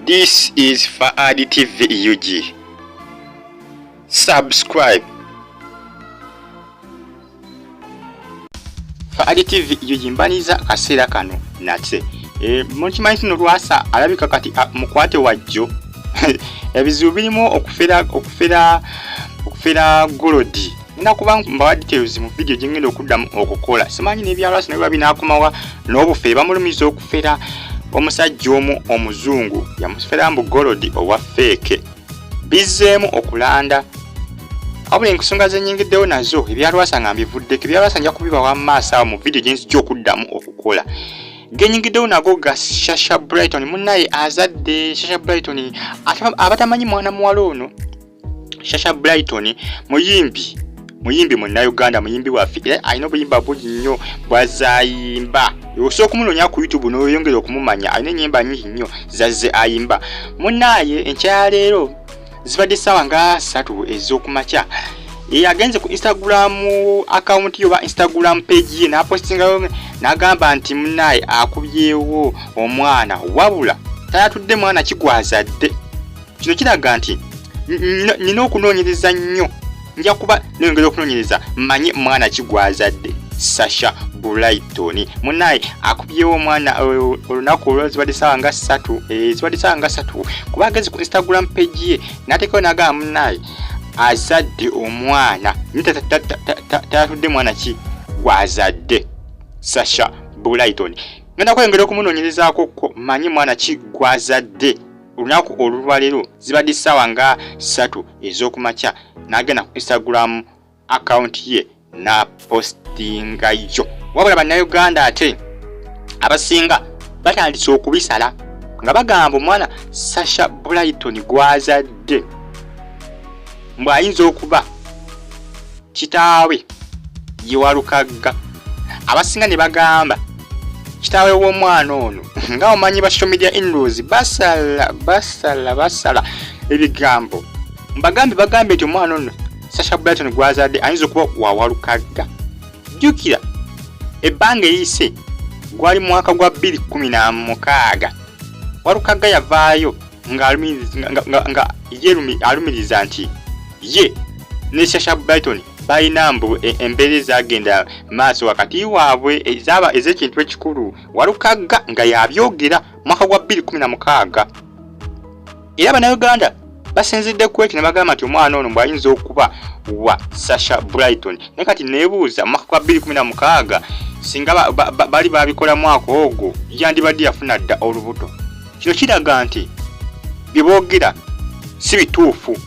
This is Faad TV UG. Subscribe. Faad TV UG mbaniza akaseera kano nate. E, mukimanyi kino Lwasa alabika kati mukwate wajjo. Ebizibu birimu okufera okufera okufera golodi. Ngenda kuba mbawa details mu video gye ngenda okuddamu okukola. Simanyi n'ebya Lwasa naye binakomawa n'obufere bamulumiza okufera omusajja omu omuzungu yamufera mbu golodi owa feeke. Bizzeemu okulanda wabula ensonga zenyingiddewo nazo ebya Lwasa nga mbivuddeko. Ebya Lwasa nja kubibawa mu maaso awo mu video gye nzija okuddamu okukola. Genyingiddewo nago ga Shasha Brighton munnaye azadde Shasha Brighton abatamanyi mwana muwala ono Shasha Brighton muyimbi muyimbi munnayuganda muyimbi waffe era alina obuyimba bungi nnyo bwazayimba osobola okumunoonya ku youtube n'oyongera okumumanya alina ennyimba nyingi nnyo zazze ayimba munnaaye enkya ya leero zibadde ssaawa nga ssatu ez'okumakya agenze ku instagram account yo oba instagram page ye n'apostingayo n'agamba nti munnaaye akubyewo omwana wabula tayatudde mwana kigwazadde Kino kiraga nti nina okunoonyereza nnyo, nja kuba neyongera okunoonyereza mmanye mwana ki gw'azadde. Sasha Brighton munaye akubyewo omwana eh, olunaku olwo zibadde saawa nga ssatu eh, zibadde saawa nga ssatu kuba ageze ku Instagram page ye n'ateekayo n'agamba munaye azadde omwana tayatudde mwana ki gw'azadde Sasha Brighton. Ngenda kweyongera okumunoonyerezaako ko mmanyi mwana ki gw'azadde. Olunaku olulwaleero zibadde ssaawa nga ssatu ez'okumakya n'agenda ku Instagram account ye n'apostingayo. Wabula Bannayuganda ate abasinga batandise okubisala nga bagamba omwana Sasha Brighton gw'azadde mbu ayinza okuba kitaawe ye Walukagga. Abasinga ne bagamba kitaawe w'omwana ono nga omanyi ba social media inlaws basala basala basala ebigambo mbagambe bagambye nti omwana ono Sasha Brighton gw'azadde ayinza okuba wa Walukagga. Jjukira ebbanga eriyise gwali mwaka gwa 2016 Walukagga yavaayo nga alumiriza nti ye ne Sasha Brighton balina mbu e, embeera ezagenda maaso wakati waabwe ezaba ez'ekintu ekikulu Walukagga nga yabyogera mwaka gwa 2016 era Bannayuganda basinzidde ku ekyo ne bagamba nti omwana ono bw'ayinza okuba wa Sasha Brighton naye kati neebuuza mwaka gwa 2016 singa bali babikola mwaka ogwo yandibadde yafuna dda olubuto. Kino kiraga nti bye boogera si bituufu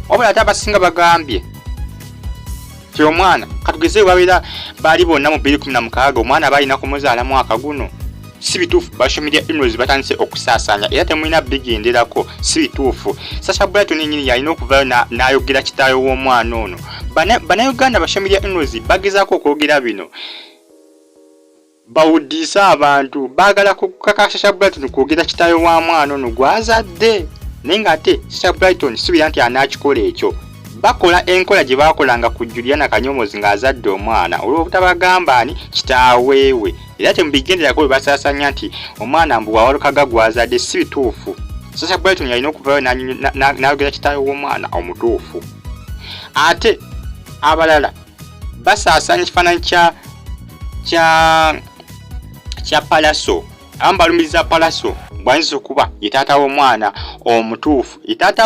wabula ate abasinga bagambye ti omwana katugeze babeera baali bonna mu 2016 omwana balina kumuzaala mwaka guno si bituufu. Ba social media inlaws batandise okusaasaanya era temulina bigenderako si bituufu. Sasha Brighton yennyini yalina okuvaayo n'ayogera kitaawe w'omwana ono. Bannayuganda ba social media inlaws bagezaako okwogera bino bawuddiise abantu baagala kukaka Sasha Brighton kwogera kitaawe wa mwana ono gw'azadde naye ng'ate Sasha Brighton suubira nti anaakikola ekyo. Bakola enkola gye baakolanga ku Juliana Kanyomozi ng'azadde omwana olw'obutabagamba ani kitaawe we era temubigenderako bwe basaasaanya nti omwana mbu wa Walukaga gw'azadde si bituufu. Sasha Brighton yalina okuvaayo n'ayogera kitaawe w'omwana omutuufu. Ate abalala basaasaanya ekifaananyi kya kya kya Palaso abamu balumiriza Palaso bw'ayinza okuba ye taata w'omwana omutuufu ye taata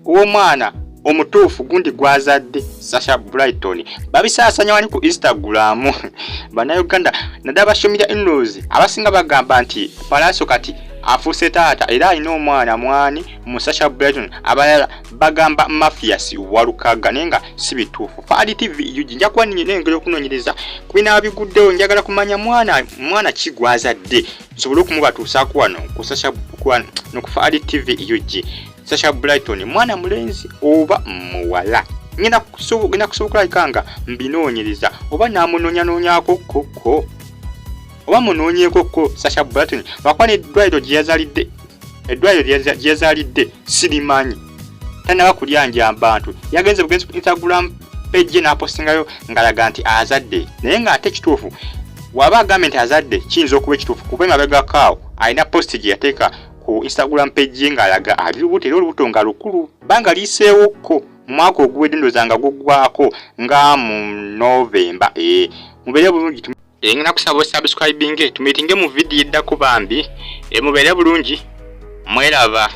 w'omwana omutuufu gundi gw'azadde Sasha Brighton babisaasanya wali ku Instagram bannayuganda naddala ba social media inlaws abasinga bagamba nti Palaso kati afuuse taata era alina omwana mwani mu Sasha Brighton abalala bagamba Mathias Walukaga naye nga si bituufu. Faadi TV UG nja kuba nengeri okunoonyereza ku binaaba biguddewo njagala kumanya mwana mwana ki gw'azadde nsobole okumubatuusaako wano ku Sasha no ku Faadi TV UG. Sasha Brighton mwana mulenzi oba muwala ngenda kusobola okulabika nga mbinoonyereza oba naamunoonyanoonyaako kokko oba munoonyeeko ko Sasha Brighton lwakuba n'eddwaliro gye yazalidde eddwaliro gye yazaalidde sirimanyi tanaba kulyanja bantu yagenze bugenzi ku Instagram page ye n'apostingayo ng'alaga nti azadde naye ng'ate ekituufu waba agambye nti azadde kiyinza okuba ekituufu kuba emabegako awo alina post gye yateeka ku Instagram page ye ng'alaga ali lubuto era olubuto nga lukulu bbanga liyiseewokko mu mwaka oguwedde ndowooza nga guggwako nga mu November. Mubeere bulungi, ngenda kusaba osubscribinge, tumeetinge mu vidiyo eddako bambi. Mubeere bulungi, mweraba.